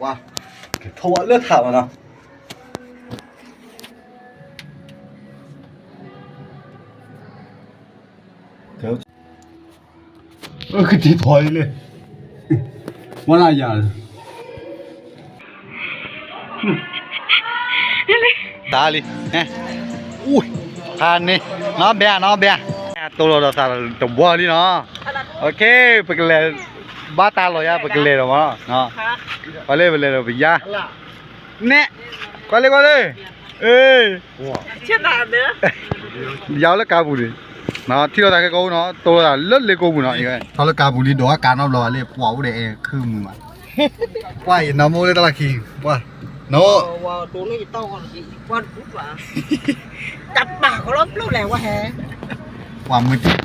ပှၤ ကထိဝဲလၢထးမးနီၤ ကထံၣ်ထီၣ်လံ ဝဲလၢယၤ တၢ်လံ ဖးန့ၣ် နီၢ်ဘဲနီၢ်ဘဲ တိၢ်လီၤဒီးသးတဘှီလံနီၤ ပကလဲၤ ဘၣ်တၢ်လီၤယါ ပကလဲၤဒီးမး ပှၤလၢပလဲၤဒီးပယါ နဲၣ် ကွၢ်လံကွၢ်လံ ယါလၢကါပူၤန့ၣ် ထံၣ်လိာ်သးခဲကီၢ်အိၣ်နီၤ တိၢ်လိာ်သးလၢလ့ကိပူၤနီၤ ထီၣ်လၢကါပူၤလံ ဒိးအကါနီတဘျီဘၣ်လံ ပှၤအိၣ်ဒီးအဲၣ်ခုမုာ်ဘၣ် ပှၤအံၤနီၢ်မိၢ်လၢတၢ်လီၢ်ခံ ပှၤ နီၢ် တၢ်ပာ်ဃီလီၤပျိလဲၣ်ဝဲဟဲ ပှၤမုၢ်တံၢ်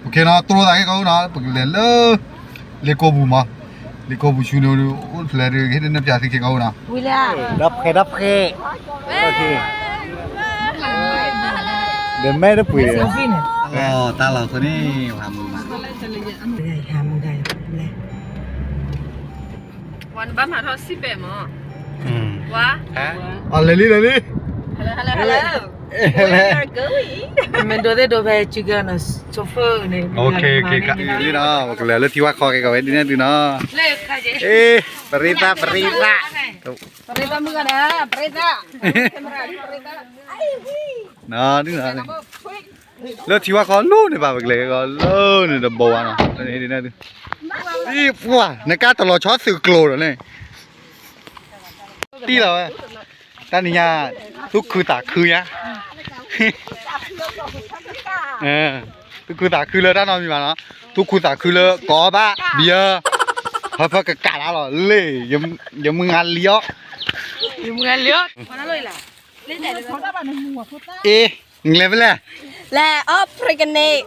အိၣ်ခ့နီၤ တိၢ်လိာ်သးခဲကီၢ်အိၣ်နီၤ ပကလဲၤလၢ လ့ကိပူၤမး လ့ကိပူၤဆူန့ၣ် အိၣ်ဖျဲၣ်ဒီး ဟ့ၣ်ဒ်န့ၣ်ပျးသုခဲကီၢ်အိၣ်နီၤ ဝံၤလၢ ဒီဖှဲဒီဖှဲ ဒီမဲတပှ့ၤ တၢ်လီၢ်ခိၣ်န့ၣ် ဟါမူဒါ ဝါနဘၣ်မၤထီၣ်စံးပဲာ်မး ဝါ အလဲၤလံလဲၤလံ မ့ၢ်ဒိးသ့ၣ်ဒိးဖဲ chauffeur န့ၣ် လံနီၤ ပကလဲၤလၢထံဝါခီက့ၤကီးဝဲဒ်န့ၣ်သုနီၤ အ့ ပရ့သး ပရ့သး ပရ့သးမုၢ်ဂၤန့ၣ် ပရ့သး လၢထံဝါခီလၢန့ၣ်ဘၣ် ပကလဲၤကီးလၢန့ၣ်တဘိဝါနီၤ ပှၤ နကါတလီၤဆီသုးကျိၤဒီးန့ၣ် တံၢ်လီၤဝဲ တၢ်နံၤညါ သူၣ်ခုသးခုညါ သူၣ်ခုသးခုလၢတၢ်နီတမံၤဘၣ်နီၤ သူၣ်ခုသးခုလၢကီးဘၣ် ဘံယၢ ဖၢဖၢကကးလၢလီၤလ့ၣ် ယမုၢ်ငါလံၤအီၤ ယမုၢ်ငါလံၤအီၤ အ့ နလဲၤဖဲလဲၣ် လဲၤအီၣ်ဖရံကန့ၣ်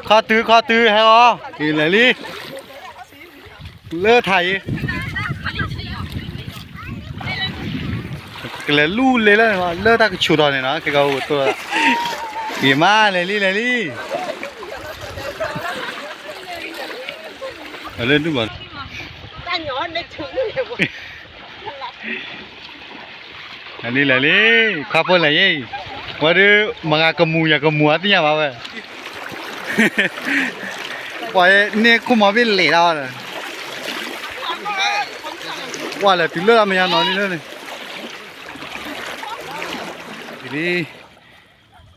ခီတုၤခီတုၤဟဲအီၤ ကလဲၤလံ လၢထးအံၤ ကလဲၤလူလ့လၢန့ၣ် လၢတၢ်ကဆူးထီၣ်န့ၣ်နီၤ ခဲကီၢ်အိၣ်တိၢ် က့ၤမး လဲၤလံ လဲၤလံ လၢဒူၣ်ဘၣ် လဲၤလံ လဲၤလံ ခီဖိလဲၣ်ယဲၢ် ဝဲဒုး မၤဂၤကမူၤယၤကမူၤအသ့ၣ်ညါဘၣ်ဝဲ ပှၤန့ၢ်ခိၣ်မီၤဘ့ၣ်လဲၤဒၣ်ဝဲ ပှၤလဲၤတုၤလၢအမဲာ်ညါနီၤလံလၢန့ၣ် လံ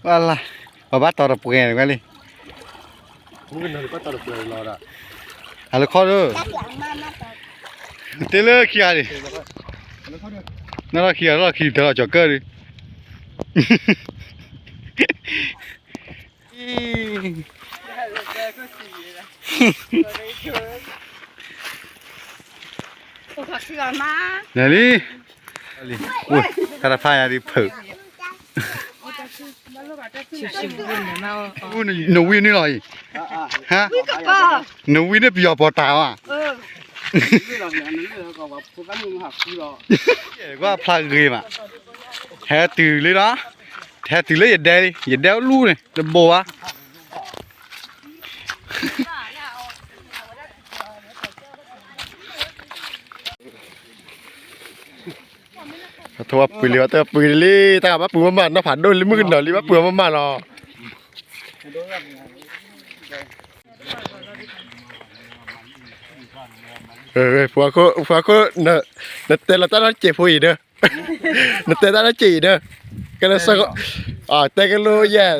ပှၤလၢ ပှၤဘၣ်တီၤတပှဲၤဝဲလံ အလၢခီဒိၣ် တ့လၢခံဂၤဒံး နလီၢ်ခံဂၤလီၢ်ခံတလီၤကၠီၤကၢၢ်ဒံး လဲၤလံ တၢ်တဖၣ်ညါဒံးဖုး နဝံန့ၣ်လီၤအံၤ ဟါ နဝံန့ၣ်ပယီၤပီၤတၢ်ဘၣ် ကွၢ်ဖျါဂ့ၤမး ဟဲတုၤလံလီၤ ဟဲတုၤလၢယဒဲလံ ယဒဲအိၣ်လူန့ၣ် တဘိဘၣ် ထိၣ်ဝဲပှ့ၤလံ ဝဲတပှ့ၤလံ တၢ်ကဘၣ်ပှ့ၤမးမး နီၢ်ဖးဒိၣ်လံ မုၣ်ကနီၤလံ ဘၣ်ပှ့ၤမးမးလီၤ ပှၤခိၣ် ပှၤခိၣ် နတဲလီၤတၢ်နီၢ်စဲးဖိအံၤဒီး နတဲတၢ်နီၢ်စဲးအံၤဒီး ကဲလၢ တဲကလိယဲၢ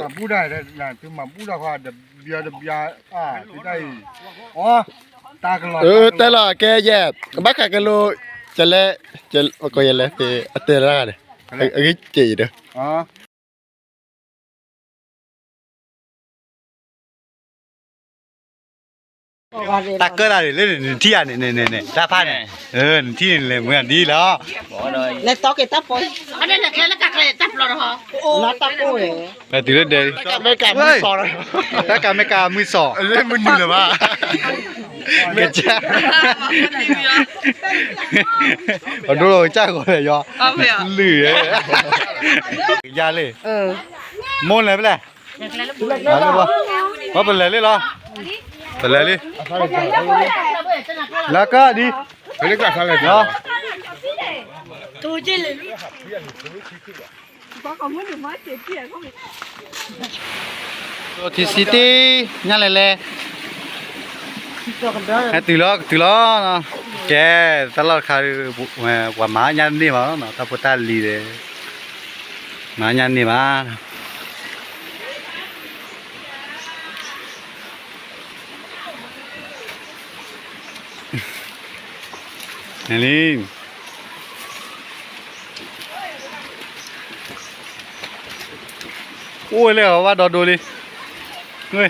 ် တဲလီၤကဲယဲၢ် ဘၣ်ဃးကလိ ကလဲၣ် ကလဲၣ် အတဲလၢဂၤန့ၣ် အဂ့ၢ်စဲးအံၤဒီး တၢ်ကၢၣ်တၢ်န့ၣ် လၢနထံၣ်ဧါန့ၣ် နထံၣ်န့ၣ် လဲၤမုာ်ဒ်လီၤ လဲၤတီက့ၤတၢ်ပီ လၢတၢ်ကိၢ်ဝဲ တုၤလၢဒဲ တၢ်ကမ့ၢ်ကမုၢ်စီၤ လၢမနုၤလၢၤဘၣ် ကစၢ် အဒိလီၤကစၢ်ဂီၤလဲၣ်ယီၤ လုၢ် ယါလံ မိၢ်လဲၤဖဲလဲၣ် ပလဲၤလံလီၤ ပလဲၤလံ လၢကဒံ လီၤ ထံဆံတ့ ညါလဲၣ်လဲၣ်, ဟဲတုၤလီၤ ကတုၤလီၤ, ကဲ, တၢ်လီၢ်တခါ ပှၤမၤညါတန့ၢ်ဘၣ်နီၤ, တၢ်ဖိတၢ်လံၤဒီး မၤညါတန့ၢ်ဘၣ်. လံ အိၣ်လၢအဝဲဒီဒိလံ, ဝဲ,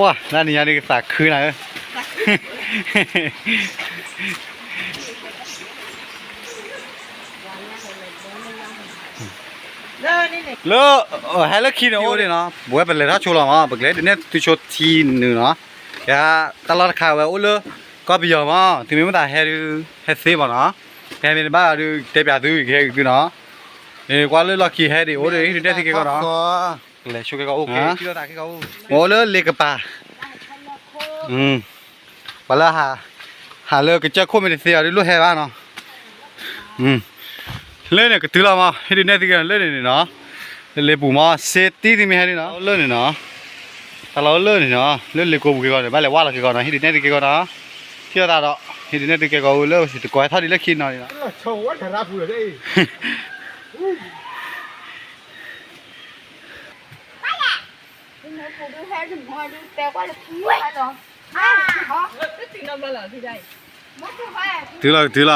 လၢနံၤညါဒ်ကသးခုနၤဧၢ, လၢ, ဟဲလၢခံန့ၣ်အိၣ်န့ၣ်နီၤ, ပဝဲပလဲၤထီၣ်ဆိလီၤမး, ပကလဲၤဒုးနဲၣ်သုဆိထံနုာ်နီၤ, ယတၢ်လီၢ်တခါဝဲအိၣ်လၢ ကီၢ်ပယီၤမး, သုမ့ၢ်မ့ၢ်သးဟဲဒုး ဟဲသ့မးနီၤ, ကဟဲမ့ၢ်တဘၣ်ဒုး ကတဲပၠးသု ကဟဲက့ၤသုနီၤ, ကွၢ်လၢလီၢ်ခံဟဲဒ်အိၣ်ဒီး ဟ့ၣ်ဒုးနဲၣ်သုကဲကီးနီၤ, ကလဲၤဆိကဲကီးအိၣ်, အိၣ်လၢလ့ကပၤ ပှၤလၢ ဟးလၢကစၢၢ်ခိၣ်မ့ၢ်တသ့အီၤဒ်လိၣ်ဟဲဘၣ်နီၤ, လၢန့ၣ်ကတုၤလီၤမး, ဟ့ၣ်ဒုးနဲၣ်သုကဲလၢန့ၣ်န့ၣ်နီၤ, လၢလ့ပူၤမး စ့တံၢ်သုမ့ၢ်ဟဲန့ၣ်နီၤ, လၢန့ၣ်နီၤ, တၢ်လီၢ်လၢန့ၣ်နီၤ, လၢလ့ကိပူၤကဲကီးန့ၣ် ဘၣ်လဲၤဝါလီၤကဲကီးနီၤ, ဟ့ၣ်ဒုးနဲၣ်သုကဲကီးနီၤ, ထံၣ်လိာ်သးဒီး ဟ့ၣ်ဒုးနဲၣ်သုကဲကီးအိၣ်လၢ တကွဲထီၣ်ဒ်လၢခံနီၤန့ၣ်နီၤ တုၤလီၤ တုၤလီၤ,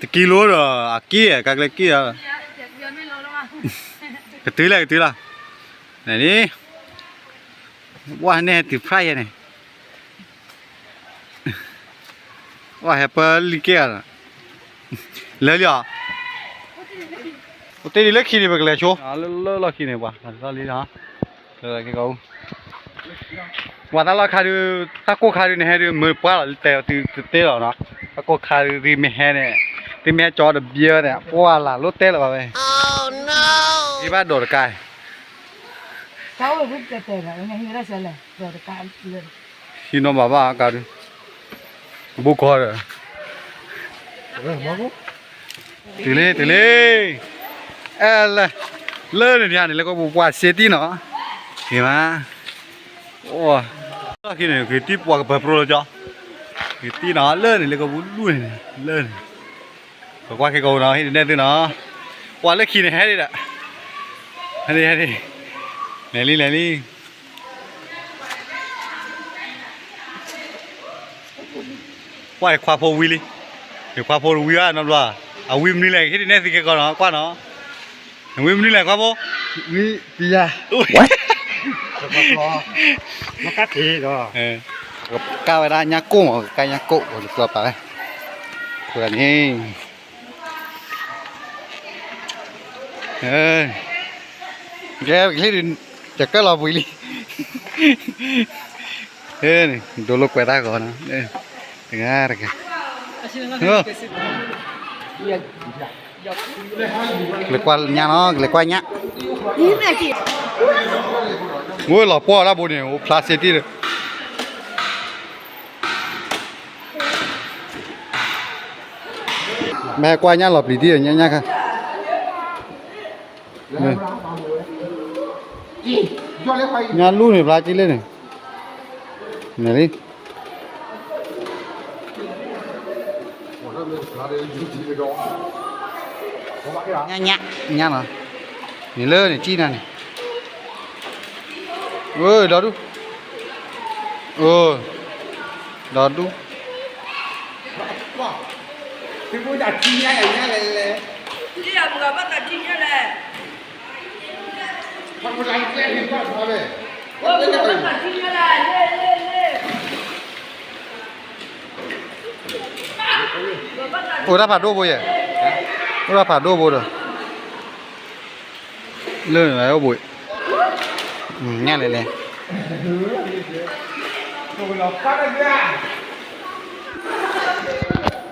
တကံလိဒီး အက့ၢ် ကါကျဲက့ၢ်, ကတုၤလၢ ကတုၤလီၤ, န့ၣ်, ဝဲန့ၣ်တုၤဖးယဲန့ၣ် ဝဲဟဲပၢလံကဲဧါ, လဲၤလံဧါ, အိၣ်တ့ၢ်ဒ်လၢခံန့ၣ် ပကလဲၤဆိ, လၢလၢလီၢ်ခံန့ၣ် ပှၤလီၢ်လံလီၤ, ပှၤတၢ်လီၢ်ခါဒုး တၢ်ကိၢ်ခါဒုးန့ၣ်ဟဲဒုး မ့ၢ်ပှၢ်လီၤ တဲတတဲလီၤနီၤ, တၢ်ကိၢ်ခါဒုး သုမ့ၢ်ဟဲန့ၣ် သုမ့ၢ်ဟဲကၠီတဘျီန့ၣ် ပှၢ်လၢ်လိၣ်တဲလၢၤဘၣ်ဝဲ, ဟံးဘၣ်ဒိးတကါ ဟံးနီၢ်ဘၣ်ဘၣ် ကါဒုး, ဘူးကီဒီး, တုၤလံ တုၤလံ, အဲ လၢ, လၢန့ၣ်န့ၣ် လၢကီၢ်ပူၤပှၢ်စ့တံၢ်နီၤ, ဟ့ၣ်မး, အိၣ်, လီၢ်ခံန့ၣ် က့ၤတံၢ်ပှၤကပၢၤပြိလီၤကၠီ, က့ၤတံၢ်နီၤ လၢန့ၣ် လၢကီၢ်ပူၤလူၢ်န့ၣ် လၢန့ၣ် ပကွၢ်ခဲကီးနီၤ ဟ့ၣ်ဒုးနဲၣ်သုနီၤ, ပှၤလၢခံန့ၣ်ဟဲဒံးဒီး, ဟဲဒံး ဟဲဒံး, လဲၤလံ လဲၤလံ, ပှၤခွါဖိဝံၤလံ, ယခွါဖိဝံၤဘၣ်နီတဘျီ, အဝံၤမနုၤလဲၣ် ဟ့ၣ်ဒုးနဲၣ်သုကဲကီးနီၤ ကွၢ်နီၤ, ဝံၤမနုၤလဲၣ်ခွါဖိ, ဝံၤတယၤ, ကါဝဲဒၣ်ညၣ်ကိၣ်မး ကါညၣ်ကိၣ် ပှၤတပျီပာ်ဝဲ, ပှၤန့ၣ် ကဲ ပကဟ့ၣ်ဒုး ယကၢၢ်လီၤပှံၤလံ, ဒိလိာ်ကွဲးတၢ်ဂီၤနီၤ, တဂၤတဂၤ, ကလဲၤကွၢ်ညၣ်နီၤ ကလဲၤကွၢ်ညၣ်, ဝဲလီၤပှီၢ်တၢ်ဘိန့ၣ် အိၣ်ဖျါစ့တံၢ်ဒီး မ့ၢ်ကွၢ်ညၣ်လီၤပျံၤတံၢ်ဒီး ညၣ်ညၣ်ခါ, ညၣ်လူၢ်န့ၣ် ဖျါကံလၢန့ၣ်, န့ၣ်လံ, ညၣ်ညၣ်ညၣ်လီၤ, န့ၣ်လၢန့ၣ်ကံနၤန့ၣ်, ဒီဒူၣ်, ဒီဒူၣ် အိၣ်တၢ်ဖးဒိၣ်ဘိယဲၢ်, အိၣ်တၢ်ဖးဒိၣ်ဘိဒီး လၢန့ၣ်အိၣ်ဘိ, ညၣ်လဲၣ်လဲၣ်,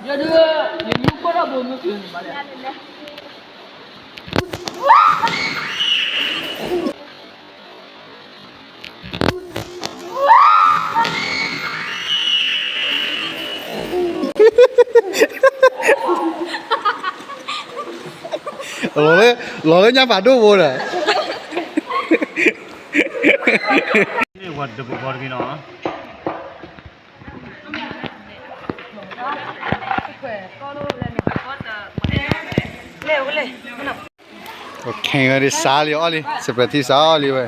ယဒုး ယမူခိၣ်ထီၣ်ဘိမ့ၢ် လီၤလၢညါပာ်ဒိၣ်ဘိဒီး, ဝၤတဘိဘီတဂ့ၤနီၤ. ခဲဝဲဒၣ်စးလံအီၣ်လံ စပယ်ထံစးအီၣ်လံဝဲ,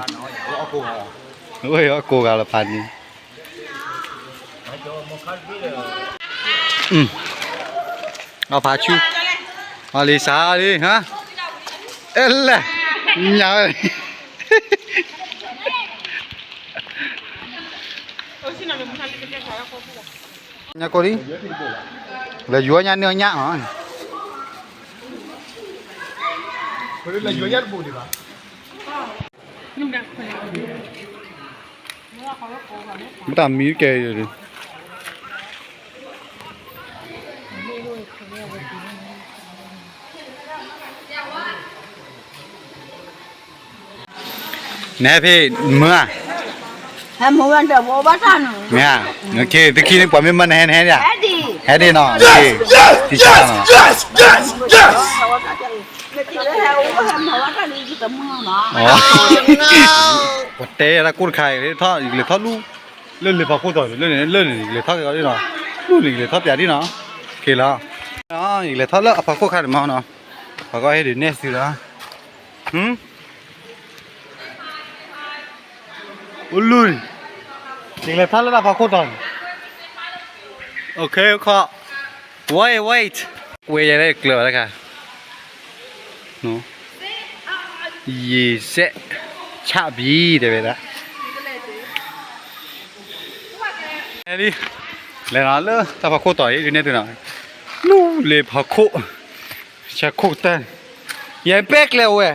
ဝဲအီၣ်ကိးဂၤလီၤဖးန့ၣ်, အီၣ်ဖးဆူ, အီၣ်လံစးအီၣ်လံ, အဲလဲၣ်, ညါဝဲ ညါကိၢ်လံ, လဲၤယူၤညါန့ၢ်အီၣ်ညၣ်အီၤ, မ့ၢ်တၢ်မံကဲ, နဟဲဖဲမုၢ်ဧါ, ဟဲမုၢ်ဝဲဒီးဘိးဘၣ်တၢ်နုၤ, မ့ၢ်ဧါ, သုခံန့ၣ် ပှၤမ့ၢ်မၢနဟဲနဟဲဒၣ်, ဟဲဒၣ်နီၤ, သံဆါနီၤ, ပတဲတၢ်ကိၢ်တခါအံၤ ထီၣ် ယကလဲၤထီၣ်လူၢ်, လၢလၢဖီခိၣ်တီၤန့ၣ် လၢန့ၣ် လၢန့ၣ် ယကလဲၤထီၣ်က့ၤအီၤဒ်နီၤ, လူၢ်န့ၣ် ယကလဲၤထီၣ်ပျးဒ်နီၤ, က့ၤလီၤ, ယကလဲၤထီၣ်လၢအဖီခိၣ်ခါန့ၣ်မနီၤ, ပှၤကီၢ်ဟဲဒုးနဲၣ်သုလီၤ, အိၣ်လူၢ်န့ၣ်, ယကလဲၤထီၣ်လၢတၢ်ဖီခိၣ်တီၤန့ၣ်, အိၣ်ခီ, wait wait, ကွဲယဲလၢကျၢၤဘၣ်တခါ, ယံၤစဲး, ဆၣ်ဘံတဲဝဲဒၣ်, လဲၤနီၤလၢတၢ်ဖီခိၣ်တီၤအံၤ ဒုးနဲၣ်သုနီၤ, လူၢ်လၢဖီခိၣ်, ဆၢခိၣ်ကတၢၢ်, ယဲပဲကျဲအိၣ်ဝဲ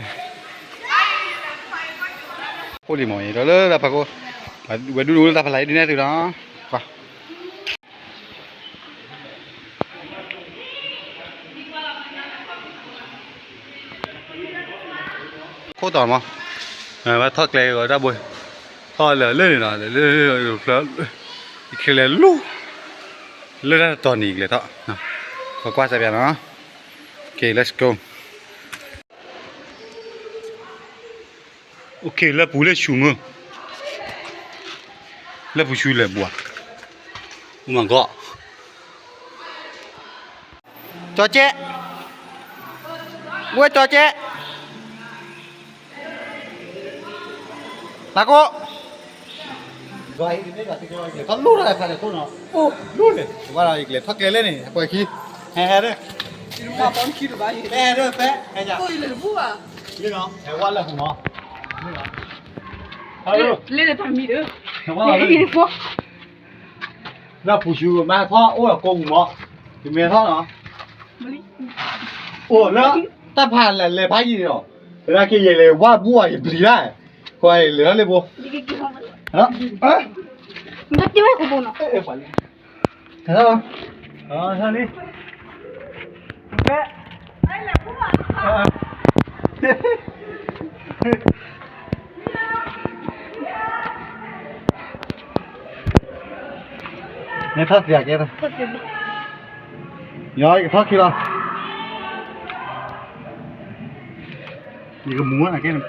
ခိၣ်လံမ့ၢ်အံၤ ဒီးလၢတၢ်ဖီခိၣ်, ဝဲဒူၣ်ဒိၣ်လၢတၢ်ဖီလာ်အံၤ ဒုးနဲၣ်သုနီၤ, ပှၤ ခိၣ်တီၤမး, ဘၣ်ထီၣ်ကျဲဂီၤတၢ်ဘိ, ထီၣ်လၢလၢန့ၣ်နီၤ, လၢလၢ, ယကလဲၤလူၢ်, လၢတၢ်တီၤန့ၣ်ယကလဲၤထီၣ်, ပကွၢ်စၢ်ပျးနီၤ, okay let's go. အိၣ်ခ့ လၢပူၤလၢဆူမုၢ်, လၢပူၤဆူလဲၤဘၣ်, အိၣ်မးကီၢ်, ကၠီကဲ, ဝဲကၠီကဲ, နကိၣ်, လူၢ်ထီၣ်ဖးန့ၣ်ခိၣ်နီၤ, လူၢ်န့ၣ်, ဝဲဒီးယကလဲၤထီၣ်ကျဲလဲၣ်န့ၣ် အပှဲၤခံ, ဟဲဟဲဒၣ်, ဟဲဟဲဒၣ်ဖဲ, ဟဲဝဲလၢပူၤမး, လၢတၢ်မံၤဒီး, လၢပူၤဆူမးထီၣ်အိၣ်ဒီးကိးပူၤမး, ယမဲထီၣ်နီၤ, အိၣ်လၢတၢ်ဖးလဲၤဖးယံၤန့ၣ်လီၤ, သနာ်က့ယလဲၤဝါဘူၣ်အီၤယပျံၤဒၣ်, ကွၢ်လဲၤထီၣ်လၢဘိ, ဟဲလီၤ, ဟဲလီၤ, ဟဲလီၤ, နထီၣ်သ့ကဲ, ယကထီၣ်ခံလီၤ, ယကမူၤနၤကဲ, ဒ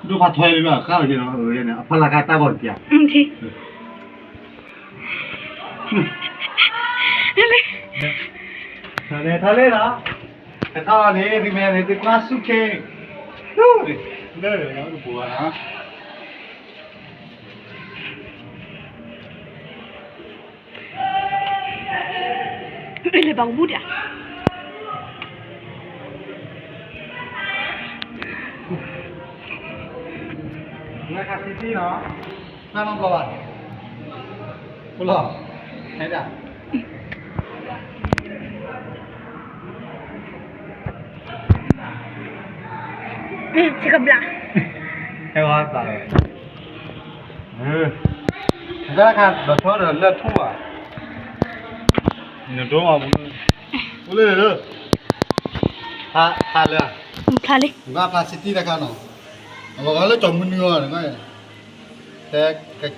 ိၣ်ဖးထီတဂ့ၤ, ဒိၣ်ဖးထီတဂ့ၤ, အဖီလာ်ခါတၢ်ဂီၤတပျး, ထီလီၤန့ၣ် သုမဲာ်န့ၣ် သုကွၢ်ဆူၣ်ခ့, လၢလၢပူၤဘၣ်နီၤ. လဲၤဘၣ်ကဘူၣ်ဒၣ်, နခါဆံးဆံးနီၤ, နနီၢ်ဘျီဘၣ်, ပလီၢ်, ဟဲဒၣ်, ဆကဘျၣ်, ဟဲဝဲသး, လၢခါဒီးဆီဒီးလၢထူၣ်ဘၣ်, နဒိမးပူၤလၢ, ပူၤလၢလၢ, ဖျါ, ဖျါလၢ, ဖျါလံ, နဘၣ်ဖျါစံတံၢ်တခါနီၤ, အဝဲလၢကၠီၤမုၢ်နုာ်အီၤ, တဲ, နံၣ်န့ၣ်ဆ့ၣ်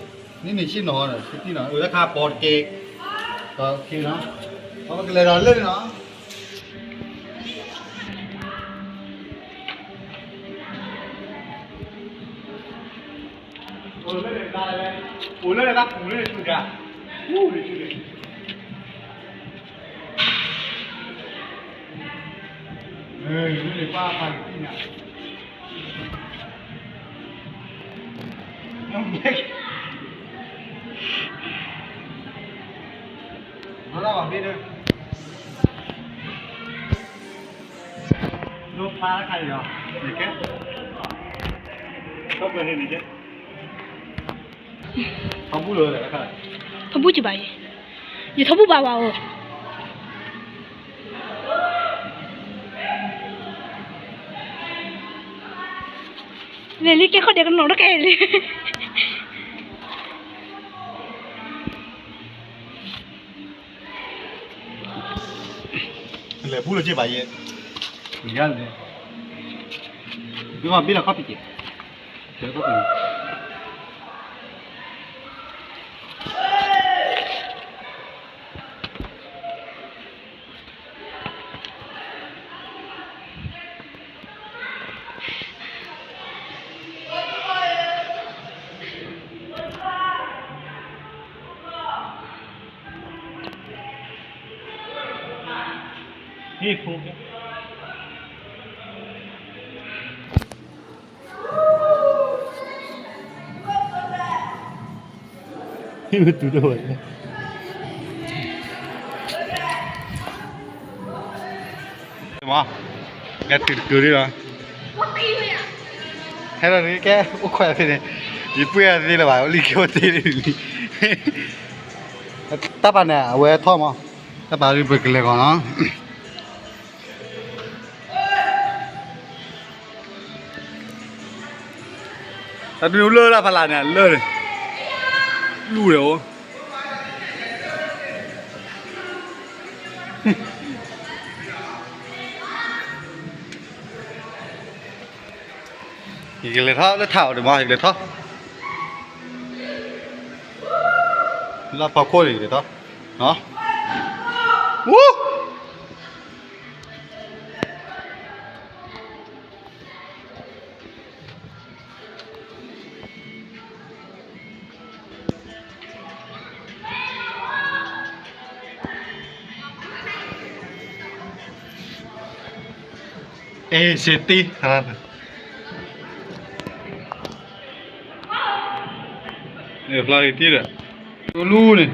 နီၤဒီး စံတံၢ်နီၤ အၢ တခါပိာ်တက့ၢ်, ဒီးခံနီၤ, ပကလဲၤဒီးလၢန့ၣ်နီၤ. အိၣ်လၢန့ၣ်တၢ်ပူၤလၢန့ၣ်ဆူၣ်ဒၣ်, ပူၤန့ၣ်ဆူၣ်န့ၣ်, န့ၣ်ပၢ်ဖးကသံၣ်ညါ, ဘၣ်ဘၣ်ဘ့ၣ်ဒၢ ဒိဖျါတခါအံၤလီၤ, န့ၣ်ကဲ, ထီၣ်ပှဲၤန့ၣ်န့ၣ်ကဲ, ထီၣ်ဘူၣ်လၢၤတခါ, ထီၣ်ဘူၣ်ကဘၣ်အံၤ, ယထီၣ်ဘူၣ်ဘၣ်ဘၣ်အိၣ်, လဲၤလံကဲခီၣ်ဒဲးကနီၤတကဲလံ. လဲၤဘူၣ်လၢက့ဘၣ်ယဲ, ယၤလဲၣ်, ဒုးမၤဘ့ၣ်လီၤခီၣ်ဖံးက့, ကဲခီၣ်ဖံး ဟ့ၣ်ဖိ ဟ့ၣ်မ့ၢ်တုၤဒိၣ်ဝဲ, မ့ၢ်, ကဲတုၤတကုၤလံလီၤ, ဟဲလီၤနကဲအိၣ်ခွဲးဖဲန့ၣ်, ယပှ့ၤအသ့လၢၤဘၣ် အိၣ်လံကဲအိၣ်သ့လံ, တၢ်ပာ်န့ၣ် အဝဲထီၣ်မး, တၢ်ပာ်လံပကလဲၤဂီၤနီၤ. တၢ်ဒုးလၢတၢ်ဖးလၢ်န့ၣ် လၢန့ၣ် လူၢ်န့ၣ်အိၣ်, ယကလဲၤထီၣ်လၢထးအီၤဒံးမး ယကလဲၤထီၣ်, လၢဖီခိၣ်န့ၣ် ယကလဲၤထီၣ်, ဝူ အဲ စ့တံ ဖျါဂ့ၤတံၢ်ဒီး လူလူန့ၣ်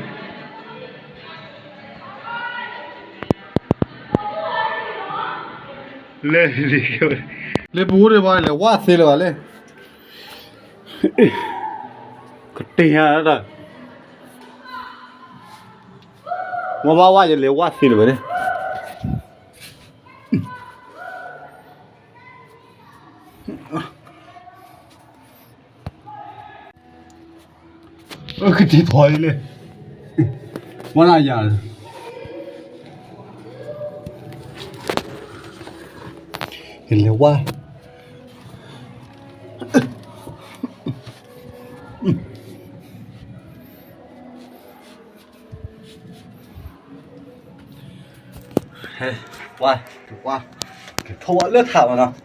လဲၤ, လၢပူၤအိၣ်ဒံးဘၣ် လဲၤဝါသ့လၢၤဘၣ်လဲၣ်, ကတ့ၢ်ညါတၢ်, ဝါဝါဝါ ယလဲၤဝါသ့လၢၤဘၣ်န့ၣ် အကတံၤထီၣ်အံၤလဲၣ်, ဝါနၤယၤ, ယလဲၤဝါ, ဟဲ, ဝါ, ဝါ, ကထီၣ်ဝဲလၢထးမးနီၤ,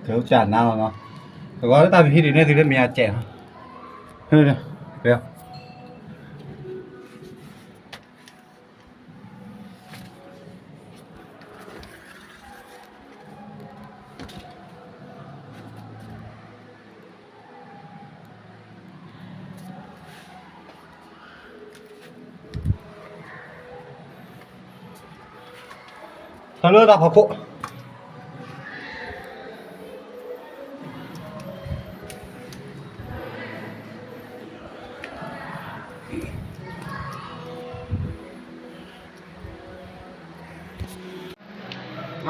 ကဲကနါလီၤနီၤ, တဂီၤလၢတၢ်ပဟံးဒံးန့ၣ် သုလၢမ့ၢ်အစဲးနီၤ, ကဲ ထီၣ်လၢတၢ်ဖီခိၣ်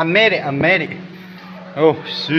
အမဲဒံး အမဲဒံး အိၣ် စု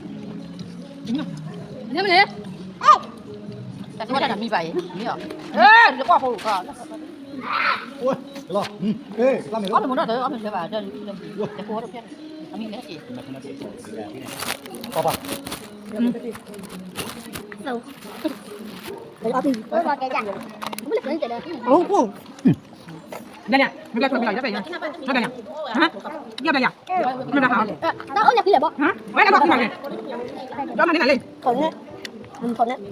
နမ့ၢ်န့ၣ် တၢ်ကီတၢ်မံဘၣ်အံၤ မံအီၤ လကွၢ်ဖိကီၢ် အီၣ်တမူနီၢ်တၢ် အီၣ်မ့ၢ်လၢတၢ်ဖဲ အမံၤလဲၣ်က့ၤ ပၢ်ပၢ် ဒ်န့ၣ် မ့ၢ်ကဲထီၣ်မ့ၢ်လီၤ ယဘၣ်ယၤ ယဘၣ်ယၤ မ့ၢ်ဘၣ်ဟး တၢ်အိၣ်ညါခံလဲၣ်ဘီ ဒီးမၤန့ၢ်နၤလံ ခိၣ်န့ၣ် ခိၣ်န့ၣ် တ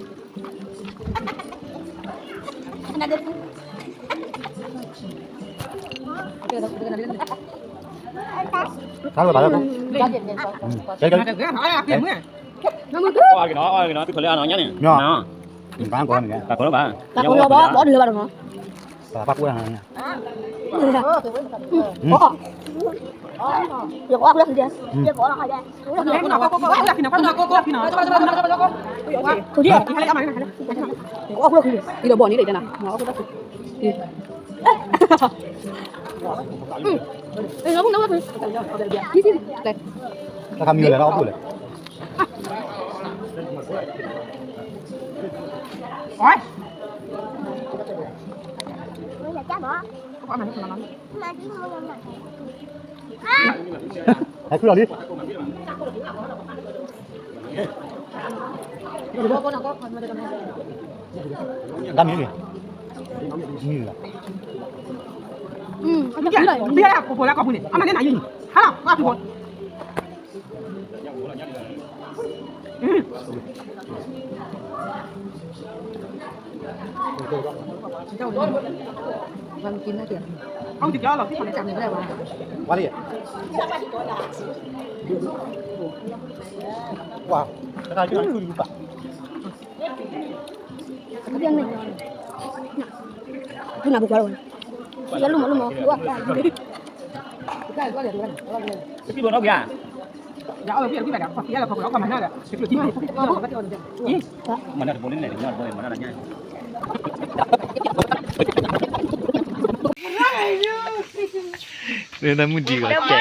ၢ်လၢဘၣ်လၢ ကဲကဲ အီၣ်ကနီၤ အီၣ်ကနီၤ သူၣ်ဖျိးလၢအနီၢ်ညါန့ၣ် ပၢ်ကိးလၢဘၣ် ပၢ်ကိးလၢဘၣ် ဘီဒုးလၢဘၣ်နီၤ ပၢ်ကိးလၢ ယကအိၣ်ဖျဲၣ် ဒီးဘီၣ်န့ၣ်ဒီး တၢ်ခါမံၤလဲၣ် တၢ်အိၣ်ဖှိၣ်လဲၣ် ဟဲခုလီၤလံ တၢ်မံၤန့ၣ် မံၤလီၤ မံၤလီၤ ဖိဖိလၢကီၢ်ပူၤန့ၣ် အမၤန့ၢ်နၤယံၤ ဟါလီၤ ကွၢ်ဖိဖိ ဝါလံ ဝါ တခါကျူလီၤ ဒုးနၢ်ပူၤကွၢ်လီၤ ယလူမီလူမီ မနုၤတဘိန့ၣ်လဲၣ် မနုၤတဘိန့ၣ် နမုၢ်ဒံးဂီၤကဲ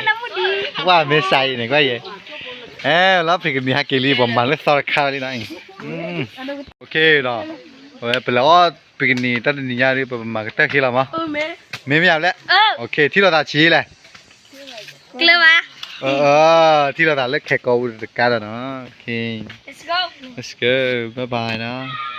ဝါမ့ၢ်စးအံၤန့ၣ် ကွၢ်ယဲ အဲ လီၤဖံးကနံၤဟဲက့ၤလံ ပမၤလၢသီတခါလံနီၤ ဒီး အဝဲပလဲၤအီၣ်ဖံးကနံၤတၢ်တနံၤညါဒီး ပမၤကတၢၢ်ခံလီၤမး မ့ၢ်မ့ၢ်ယါလဲၣ် ထံၣ်လိာ်သးဆံးလဲၣ် ကျၢၤဘၣ် ထံၣ်လိာ်သးလၢခဲကိးပူၤတကါဒီးနီၤ Let's go bye bye နီၤ